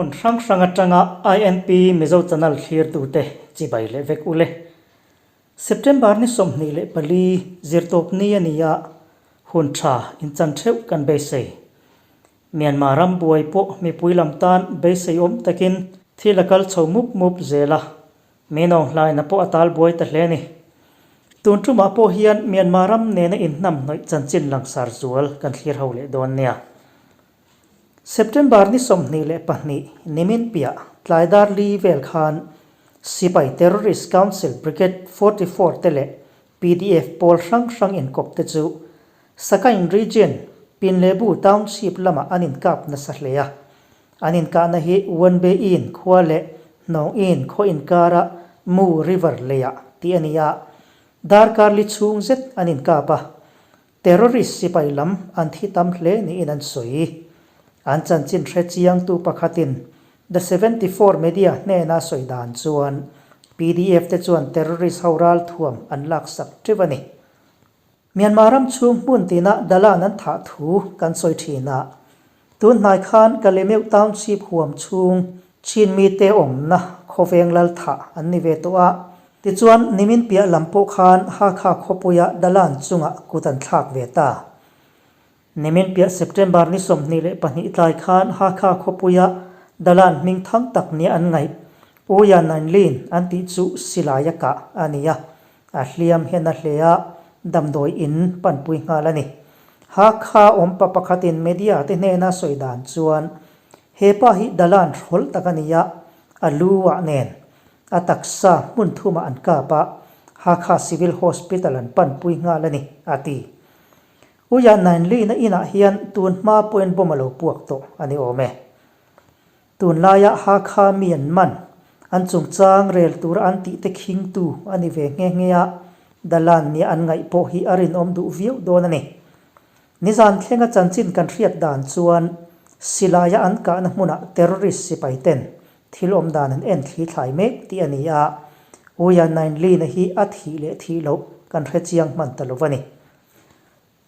hmun hrang hrang atanga INP Mizo Channel thlirtute chibai leh vek ule. September ni 24 zirtawp ni a ni a, hun tha inchan theuh kan beisei. Myanmar ram buai pawh mipui lam tan beisei awm takin thil a kal chho mup mup zel a, min awng hlaina pawh a tal buai ta hle a ni. Tun tumah pawh hian Myanmar ram nena inhnamhnawih chanchin langsar zual kan thlir ho leh dawn nia. September ni 22 nimin piah tlai dar li vel khan Sipai Terrorist Council Brigade 44 te leh PDF pawl hrang hrang inkawp te chu Sakaing Region, Pinlebu Township lamah an inkap nasa hle a. An inkahna hi Wenbe Inn khua leh Hnawng Inn khaw inkara Mu River leiah tih a ni a. Darkar li chhung zet an inkap a. Terrorist sipai lam an thi tam hle niin an sawi. An chanchin hre chiangtu pakhatin The 74 Media hnena sawi dan chuan PDF te chuan terrorist ho ralthuam an laksak teuh a ni. Myanmar ram chhung hmun tinah Dalan an thah thu kan sawi thin a. Tun hnai khan Kalemeuh Township huam chhung Chin mite awmna khawveng lal thah an ni ve tawh a. Tichuan nimin piah lam pawh khan Hakha khawpuia Dalan chungah kut an thlak ve ta. Nimin piah September ni 22 tlai khan Hakha khawpuia Dalan hming thang tak nia an ngaih Uya Nainlin an tih chu silai a kah a ni a. A hliam hian a hle a, damdawi in panpui nghal a ni. Hakha awmpa pakhatin media te hnena sawi dan chuan, he pa hi Dalan hrawlh tak a ni a, a lu ah nen a taksa hmun thumah an kap a, Hakha Civil Hospital an panpui nghal a ni, a ti. Uia Nainlina inah hian tun hma pawhin bomb a lo puak tawh a ni awm e. Tunlaia Hakha mi an man, an chungchang rel tura an tih te khingtu a ni ve nghe nghe a, Dalan nia an ngaih pawh hi a rinawm duh viau dawn a ni. Nizan thlenga chanchin kan hriat dan chuan silaia an kahna hmunah terrorist sipai ten thil awm dan an en thli thlai mek tih a ni a, Uia Nainlina hi a thih leh thih loh kan hre chiang hman ta lo a ni.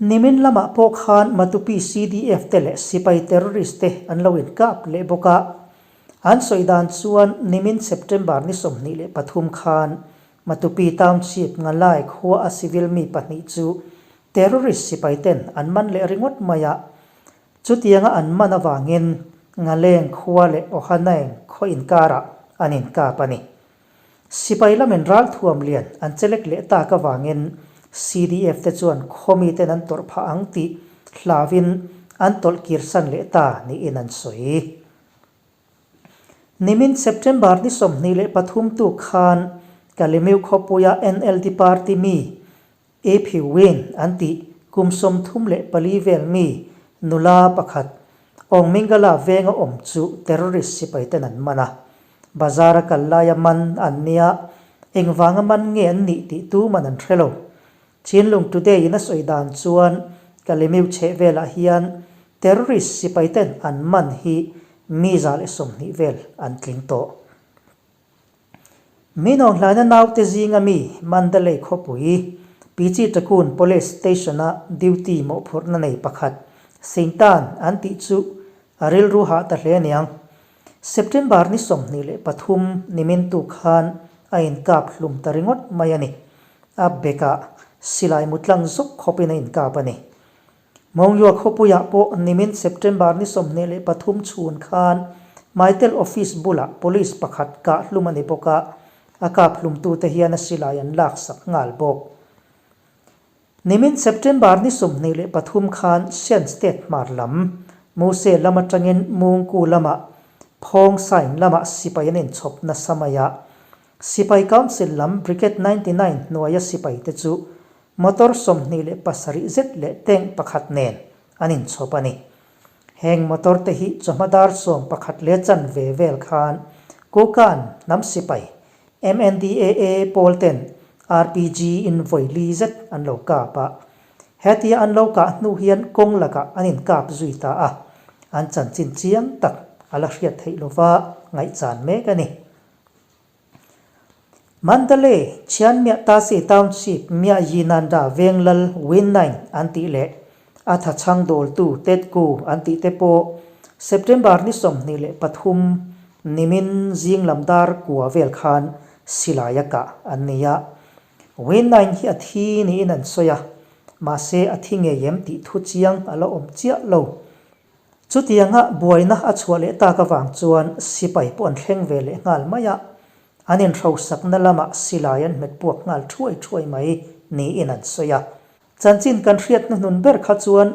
Nimin lamah pawh khan Matupi CDF te leh sipai terrorist te an lo inkap leh bawk a. An sawi dan chuan nimin September ni 23 khan Matupi Township Ngalai khua a civil mi pahnih chu terrorist sipai ten an man leh ringawt mai a. Chutianga an man avangin Ngaleng khua leh Ohanaeng khaw inkarah an inkap a ni. Sipai lamin ralthuam lian an chelek leh tak avangin CDF te chuan khawmiten an tawrh phah ang tih hlauin an tawlh kirsan leh ta niin an sawi. Nimin September ni 23 tuk khan Kalemiu khawpuia NLD party mi Ephi Win an tih kum 34 vel mi nula pakhat Awngmingala venga awm chu terrorist sipai ten an man a. Bazar a kal laia man an nia, engvanga man nge an nih tih tu man an hre lo. Chinlung Today in a sawi dan chuan Kalemiu chheh velah hian terrorist sipai ten an man hi mi 120 vel an tling tawh. Min awng hlaina naute zinga mi Mandalay khawpui Pichi Takun Police Station-a duty mawhphurhna nei pakhat Seintan an tih chu a rilru hah ta hle aniang. September ni 23 nimin tuk khan a inkap hlum ta ringawt mai a ni. A bekah silai mutlang zawk khawpin a inkap a ni. Mawnglua khawpuiah pawh nimin September ni 23 chhun khan Mytel Office bulah Police pakhat kah hlum a ni bawk a, a kap hlumtute hian a silai an laksak nghal bawk. Nimin September ni 23 khan Shan State hmar lam, Muse lam atangin Mungku lamah Phawng Sain lamah sipai an inchhawp nasa mai a, Sipai Council lam Brigade 99 hnuaia sipaite chu Motor 27 zet leh tank pakhat nen an inchhawp a ni. Heng motor te hi chawhma dar 11 leh chanve vel khan Kukan hnam sipai MNDAA pawl ten RPG in vawi li zet an lo kap a. Hetia an lo kah hnu hian kawng lakah an inkap zui ta a, an chanchin chiang tak a la hriat theih lova ngaihchan mek a ni. Mandalay, Chianmiah Tasi Township Mia Yinanda veng lal Win Naing an tih leh a thachhang dawltu Tet Ku an tih te pawh September ni 23 nimin zing lam dar kua vel khan silai a kah an ni a. Win Naing hi a thi niin an sawi a, mahse a thi ngei em tih thu chiang a la awm chiah lo. Chutianga buaina a chhuah leh tak avang chuan sipai pawh an thleng ve leh nghal mai a, an inhrosakna lamah silai an hmet puak nghal thuai thuai mai niin an sawi a. Chanchin kan hriat hnuhnun ber kha chuan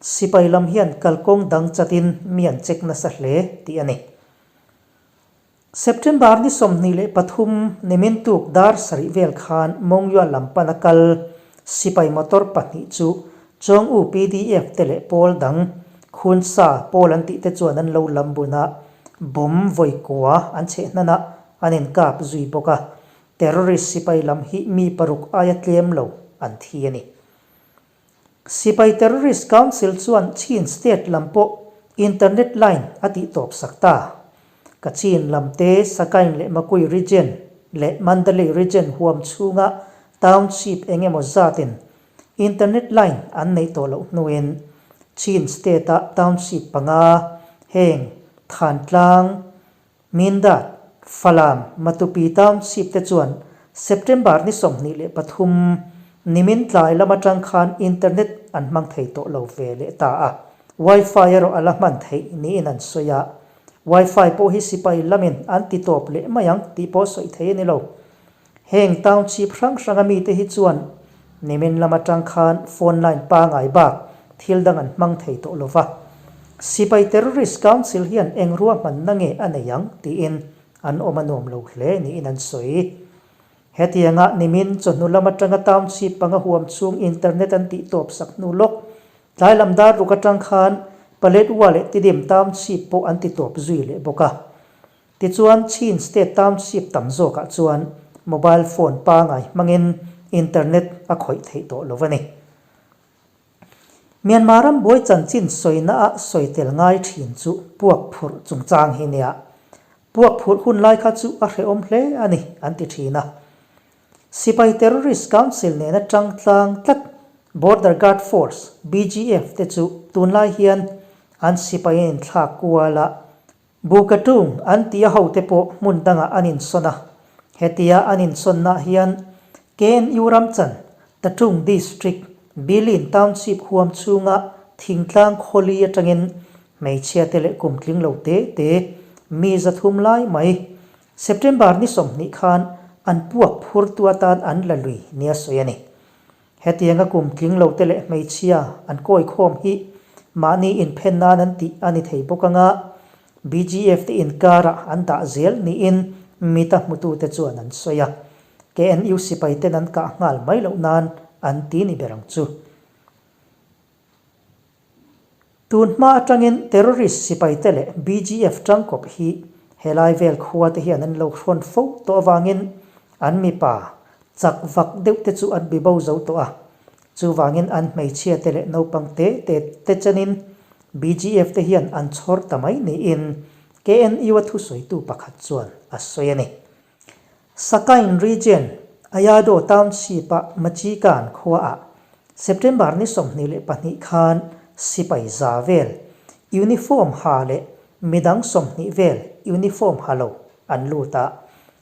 sipai lam hian kalkawng dang chatin mi an check nasa hle tih a ni. September ni 23 nimin tuk dar sarih vel khan Mongyua lam pana kal sipai motor pahnih chu Chawng U PDF te leh pawl dang Khunsa pawl an tih te chuan an lo lam bun a, bomb vawi kua an chheh hnan a, an inkap zui bawk a. Terrorist sipai lam hi mi paruk aia tlem lo an thi a ni. Sipai Terrorist Council chuan Chin State lam pawh internet line a tih tawp sak ta. Kachin lam te Sagaing leh Makui Region leh Mandalay Region huam chhunga township eng emaw zatin internet line an neih tawh loh hnuin Chin State-a township panga heng Thantlang, Mindat, Falam, Matupi Township te chuan September ni 23 nimin tlai lam atang khan internet an hmang thei tawh lo ve leh ta a. Wi-Fi erawh a la hman theih niin an sawi a. Wi-Fi pawh hi sipai lamin an ti tawp leh mai ang tih pawh sawi thei a ni lo. Heng township hrang hranga mite hi chuan nimin lam atang khan phone line pangai bak thil dang an hmang thei tawh lo va. Sipai Terrorist Council hian eng ruahmanna nge a nei ang tiin an awm a nuam lo hle niin an sawi. Hetianga nimin chawhnu lam atanga township panga huam chhung internet an tih tawp sak hnu lawk tlai lam dar ruk atang khan Paletwa leh Tidim township pawh an ti tawp zui leh bawk a. Tichuan, Chin State Township tam zawkah chuan mobile phone pangai hmangin internet a khawih theih tawh lo a ni. Myanmar ram buai chanchin sawina a sawi tel ngai thin chu puak phurh chungchang hi nia. Puak phurh hun lai kha chu a hrehawm hle a ni an ti thin a. Sipai Terrorist Council nena tang tlang tlat Border Guard Force, BGF, te chu tunlai hian an sipai an inthlak kual a, Bukatung an tih a hote pawh hmun dangah an insawn a, hetia an insawnnaah hian KNU Ramchan, Tatung District, Bilin Township huam chhunga thingtlang khawli atangin hmeichhia te leh kum tling lo te te mi 300 lai mai September ni 20 khan an puak phurtu atan an la lui nia sawi a ni. Hetianga kum tling lo te leh hmeichhia an kawi khawm hi mahni inphen nan an tih a ni thei bawk anga, BGF te inkarah an dah zel niin mita hmutute chuan an sawi a. KNU sipai ten an kah nghal mai loh nan an ti ni ber ang chu. Tun hma atangin terrorist sipaite leh BGF tangkawp hi helai vel khua te hian an lo hrawn fo tawh avangin an mipa chak vak deuh te chu an bibo zo tawh a. Chuvangin an hmeichhia te leh naupang te te te chenin BGF te hian an chhawr ta mai niin KNU-a thusawitu pakhat chuan a sawi a ni. Sakain Region, Ayado Township-a Machikan khuaah September ni 22 khan sipai za vel uniform ha leh midang 20 vel uniform ha lo an lut a,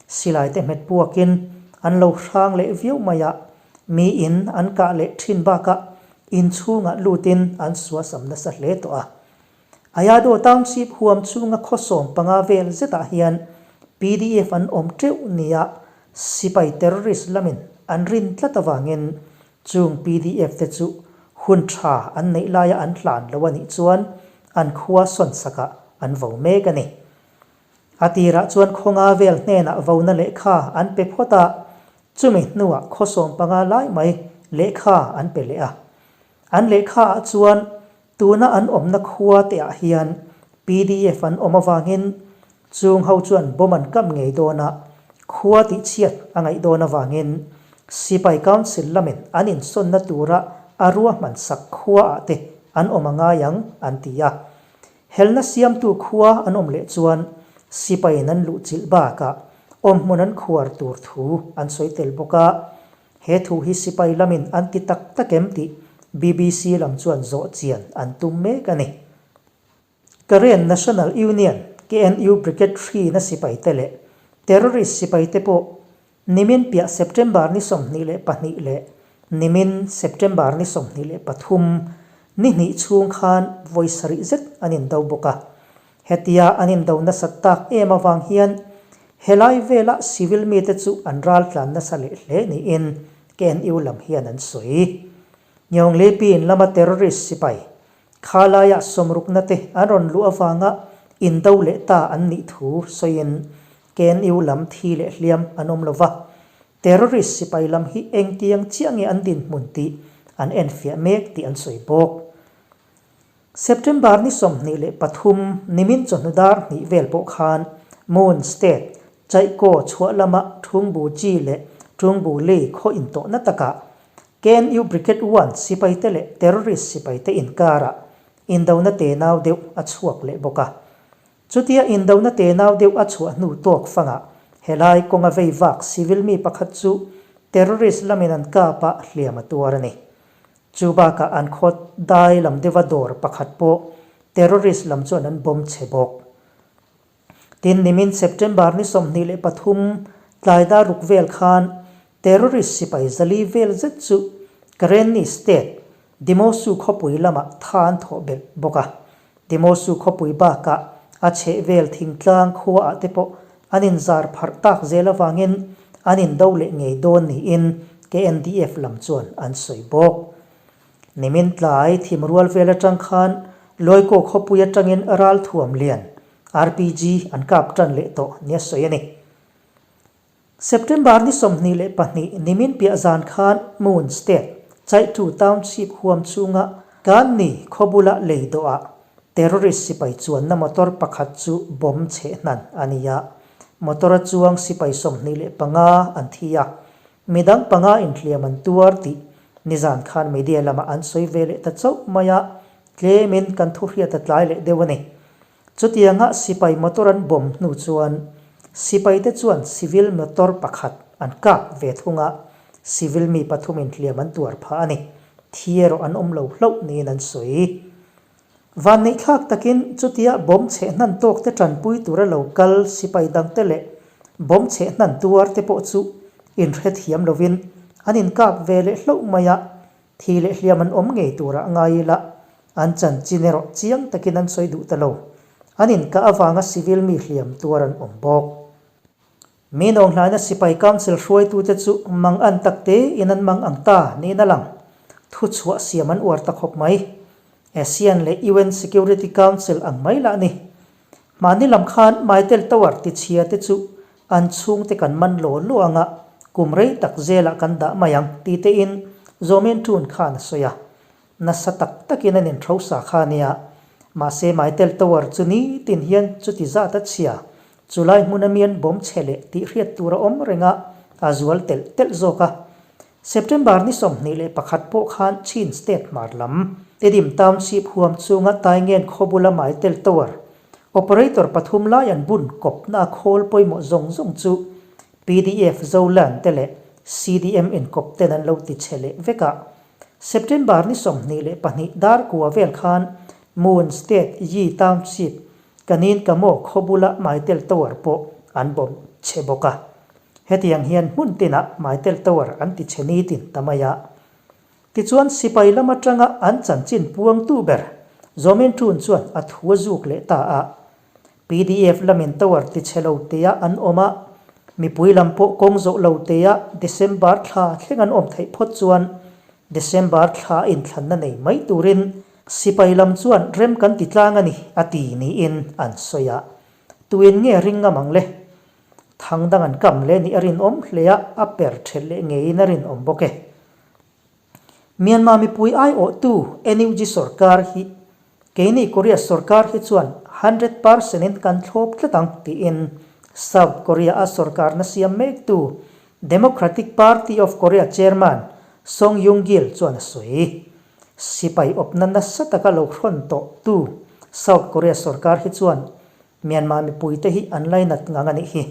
silai te hmet puakin an lo hrang leh viau mai a, miin an kah leh thin bakah inchhungah lutin an suasam nasa hle tawh a. Ayado Township huam chhunga khaw 15 vel zetah hian PDF an awm teuh nia sipai terrorist lamin an rin tlat avangin chung PDF te chu hun tha an neih laia an hlan lo a nih chuan an khua sawn sakah an vo mek a ni. A tirah chuan khaw nga vel hnenah vona lehkha an pe phawt a, chumi hnuah khaw 15 lai mai lehkha an pe leh a. An lehkhaah chuan Tuna an awmna khua te ah hian pdf an awm avangin chung ho chuan bomb an kap ngei dawn a, khua tih chhiat a ngaih dawn avangin Sipai Council lamin an insawnna tura a ruahman sak khua ah te an awm a ngai ang an ti a. Helna siamtu khua an awm leh chuan Sipaiin an luhchilh bakah awmhmun an khuar tur thu an sawi tel bawk a. He thu hi sipai lamin an ti tak tak em tih BBC lam chuan zawh chian an tum mek a ni. Karen National Union, KNU, Brigade hrina sipaite leh terrorist sipaite pawh nimin piah September ni 22 leh nimin September ni 23 ni hnih chhung khan vawi sarih zet an indo bawk a. Hetia an indo nasat tak em avang hian helai vela civil mite chu an raltlan nasa leh hle niin KNU lam hian an sawi. Nyaunglepi in lama terrorist sipai khalaiah sawmrukna te an rawn luh avanga indo leh ta an nih thu sawiin KNU lam thi leh hliam an awm lova, terrorist sipai lam hi engtiang chiah nge an dinhmun tih an enfiah mek tih an sawi bawk. September ni 23 nimin chawhnu dar hnih vel pawh khan Mon State, Chaihkaw chhuah lama Thungbu Chi leh Thungbu Lei khaw intawhna takah KNU Brigade One sipaite leh terrorist sipaite inkarah indona tenau deuh a chhuak leh bawk a. Chutia indona tenau deuh a chhuah hnu tawk fangah helai kawnga vei vak civil mi pakhat chu terrorist lamin an kap a hliam a tuar a ni. Chu bakah an khaw dai lam deuha dawr pakhat pawh terrorist lam chuan an bomb chhe bawk. Tin, nimin September ni 23 tlai dar ruk vel khan terrorist sipai zali vel zet chu Karenni State, Dimosu khawpui lamah tha an thawh belh bawk a. Dimosu khawpui bakah a chhehvel thingtlang khuaah te pawh an inzar pharh tak zel avangin an indo leh ngei dawn niin KNDF lam chuan an sawi bawk. Nimin tlai thim rual vel atang khan Lawikaw khawpui atangin ralthuam lian, RPG, an kap tan leh tawh nia sawi a ni. September ni 22 nimin piah zan khan Moon State, Chaitu Township huam chhunga Kanni khaw bula lei dawhah terrorist sipai chuanna motor pakhat chu bomb cheh hnan a ni a. Motor a chuang sipai 25 an thi a, midang panga inhliam an tuar tih nizan khan media lamah an sawi ve leh ta chauh mai a, tlemin kan thuhriat a tlai leh deuh a ni. Chutianga sipai motor an bomb hnu chuan sipaite chuan civil motor pakhat an kap ve thung a, civil mi pathumin hliam an tuar phah a ni. Thi erawh an awm lo hlauh niin an sawi. Vanneihthlak takin chutia bomb cheh hnan tawkte tanpui tura lo kal sipai dangte leh bomb cheh hnan tuarte pawh chu inhrethiam lovin an inkap ve leh hlauh mai a, Thi leh hliam an awm ngei turah ngai ila, an chanchin erawh chiang takin an sawi duh ta lo. An inkah avanga civil mi hliam tuar an awm bawk. Mi nawnghlaina sipai council hruaitute chu mang an tak tein an mang ang ta niin a lang. Thuchhuah siam an uar ta khawp mai. ASEAN leh UN Security Council ang mai lah ni. Mahni lam khan Mytel Tower tichhia te chu an chhungte kan man law law anga kum rei tak zelah kan dah mai ang ti tein Zawmin Tun khan a sawi a. Nasa tak takin an inhrosa kha ania. Mahse Mytel Tower chu nitin hian chuti zat a chhia, chulai hmuna mian bawm chhe leh tih hriat tur a awm reng a, a zual telh telh zawk a. September ni 21 pawh khan Chin State hmar lam, Tedim Township huam chunga Taingen khaw bula Mytel Tower Operator pathum lai an bun kawpna a khawl pawimawh zawng zawng chu pdf Zoland te leh CDM inkawp ten an lo ti chhe leh vek a. September ni 22 dar kua vel khan Moon State Yi Township Kanin Kamaw khaw bula Mytel Tower pawh an bawm chhe bawk a. Hetiang hian hmun tinah Mytel Tower an ti chhe nitin ta mai a. Tichuan sipai lam atanga an chanchin puangtu ber Zawmin Tun chuan a thu a zuk leh ta a. Pdf lamin tower ti chhe lo tea an awm a, mipui lam pawh kawng zawh lo tea December thla thleng an awm theih phawt chuan December thla inthlanna nei mai turin sipai lam chuan rem kan ti tlang a ni a ti niin an sawi a. Tuin nge ring ngam ang le? Thang dang an kam leh nih a rinawm hle a, a per thelh leh ngeiin a rinawm bawk e. Myanmar mipui aiawhtu NUG sorkar hi keini Korea sorkar hi chuan 100% in kan thlawp tlat ang tiin South Korea a sorkarna siam mektu Democratic Party of Korea chairman Song Yung-gil chuan a sawi. Sipai awpna nasa taka lo hrawn tawhtu South Korea sorkar hi chuan Myanmar mipuite hi an lainat ngang a nih hi.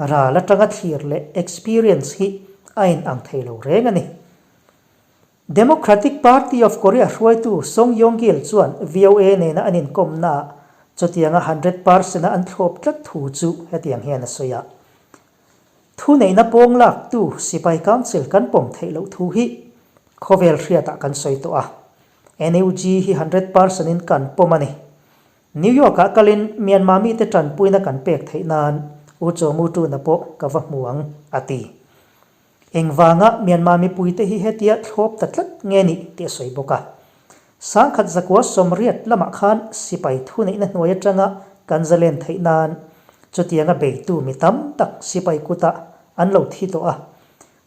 Ral atanga thlir leh experience hi a in ang thei lo reng a ni. Democratic Party of Korea hruaitu Song Yong-gil chuan VOA nena an inkawmnaah Chutianga 100% a an thlawp tlat thu chu hetiang hian a sawi a. Thuneihna pawng laktu Sipai Council kan pawm theih loh thu hi khawvel hriatah kan sawi tawh a. NUG hi 100% in kan pawm a ni. New York-ah kalin Myanmar mite tanpuina kan pek theih nan U Chaw Mu Tuna pawh ka va hmu ang, a ti. Engvanga Myanmar mipuite hi hetia thlawp ta tlat nge nih tih a sawi bawk a. Sangkhat zakua sawmriat lamah khan sipai thuneihna hnuai atanga kan zalen theih nan chutianga beitu mi tam tak sipai kutah an lo thi tawh a.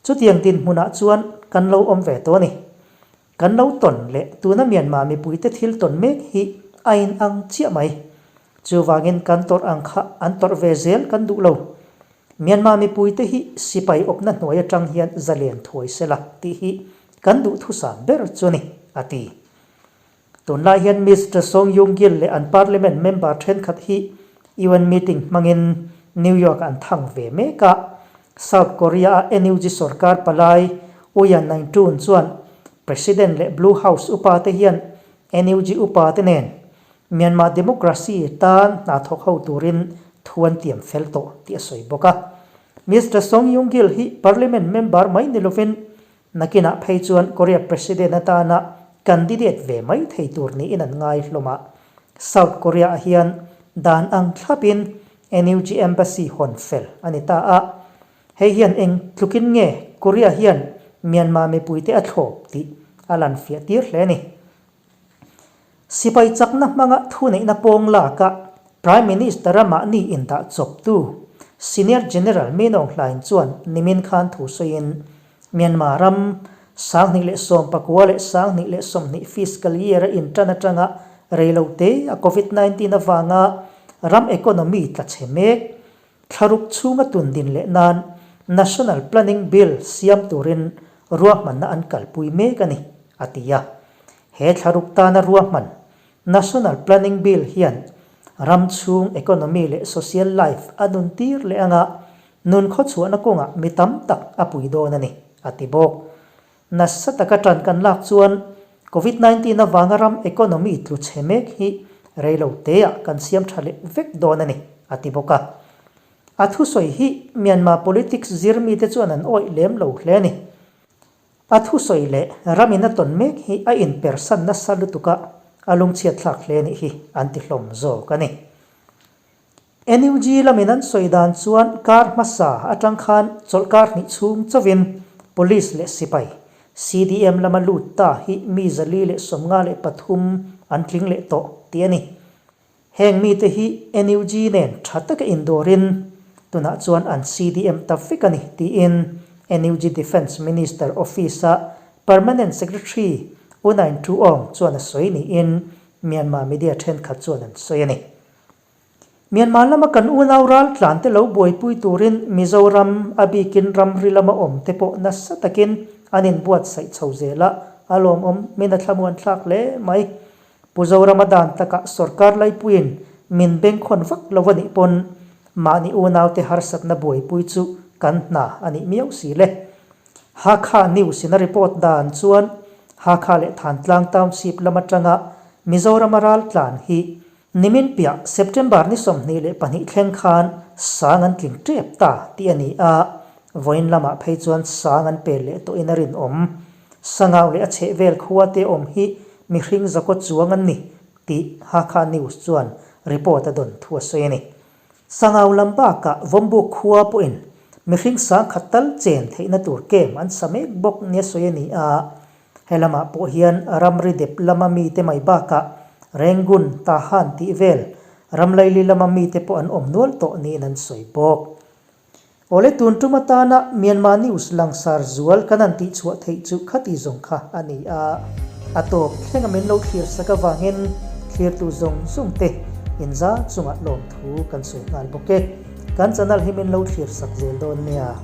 Chutiang dinhmunah chuan kan lo awm ve tawh a ni. Kan lo tawn leh tuna Myanmar mipuite thil tawn mek hi a inang chiah mai. Chuvangin kan tawrh ang kha an tawrh ve zel kan duh lo. Myanmar mipuite hi sipai awpna hnuai atang hian zalen thuai sela tih hi kan duhthusam ber chu a ni, a ti. Tunlai hian Mister Song Yung-gil leh an parliament member thenkhat hi UN meeting hmangin New York an thang ve mek a. South Korea-a NUG sorkar palai Uya Naing-tun chuan President leh Blue House upate hian NUG upate nen Myanmar democracy tan hna thawk ho turin thu an tiam fel tawh tih a sawi bawk a. Mister Song Yung-gil hi parliament member mai ni lovin Nakinah phei chuan Korea President atana candidate ve mai thei tur niin an ngai hlawm a. South Korea-ah hian dan ang thlapin NUG Embassy hawn fel a ni ta a. Hei hian eng tlukin nge Korea hian Myanmar mipuite a thlawp tih a lan fiah tir hle a ni. Sipai chakna hmanga thuneihna pawng laka Prime Minister a mahni indah chawptu Senior General Min Aung Hlaing chuan nimin khan thu sawiin Myanmar ram 2019 leh 2020 fiscal year a intan atanga reilote a Covid 19 avanga ram economy tla chhe mek Thlaruk chhunga tun din leh nan National Planning Bill siam turin ruahmanna an kalpui mek a ni, a ti a. He thlaruk tana ruahman National Planning Bill hian ram chhung economy leh social life a nun tir leh anga nun khawchhuahna kawngah mi tam tak a pui dawn a ni, a ti bawk. Nasa taka tan kan lak chuan Covid 19 avanga ram economy tlu chhe mek hi reilo teah kan siam tha leh vek dawn a ni, a ti bawk a. A thusawi hi Myanmar politics zir mite chuan an awih lem lo hle a ni. A thusawi leh ramin a tawn mek hi a inpersan nasa lutuk a, a lungchhiat thlak hle nih hi an ti hlawm zawk a ni. NUG lamin an sawi dan chuan kar hmasa atang khan chawlhkar hnih chhung chauhin Police leh sipai, CDM lama lut ta hi mi 453 an tling leh tawh tih a ni. Heng mite hi NUG nen tha taka indawrin tunah chuan an CDM ta vek a ni tiin NUG Defence Minister Office-a Permanent Secretary U Naing Tu Aung chuan a sawi niin Myanmar media thenkhat chuan an sawi a ni. Myanmar lama kan unau raltlan te lo buaipui turin Mizoram, a bikin ramri lama awm te pawh nasa takin an inbuatsaih chho zel a, a lawmawm min a thlamuan thlak hle mai. Pu Zorama dan takah sorkar laipuiin min bengkhawn vak lo a nih pawn mahni unaute harsatna buaipui chu kan hna a nih miau si le. Hakha News in a report dan chuan Hakha leh Thantlang Township lam atanga Mizorama raltlan hi Nimin piah September ni 22 thleng khan sang an tling tep ta tih a ni a, vawiin lamah phei chuan sang an pel leh tawhin a rinawm. Sangau leh a chhehvel khua te awm hi mihring zakaw chuang an ni tih Hakha News chuan report a dawn thu a sawi a ni. Sangau lam bakah Vawmbuk khua pawhin mihring sang khat tal chen theihna tur camp an sa mek bawk nia sawi a ni a, He lamah pawh hian ramri dep lama mite mai bakah Rangoon, Tahan tih vel ram laili lama mite pawh an awm nual tawh niin an sawi bawk. Awle tun tum atana Myanmar News langsar zual kan han tihchhuah theih chu khati zawng kha a ni a, a tawp thlenga min lo thlir sak avangin thlirtu zawng zawng te inza chungah lawmthu kan sawi nghal bawk e. Kan channel hi min lo thlir sak zel dawn nia.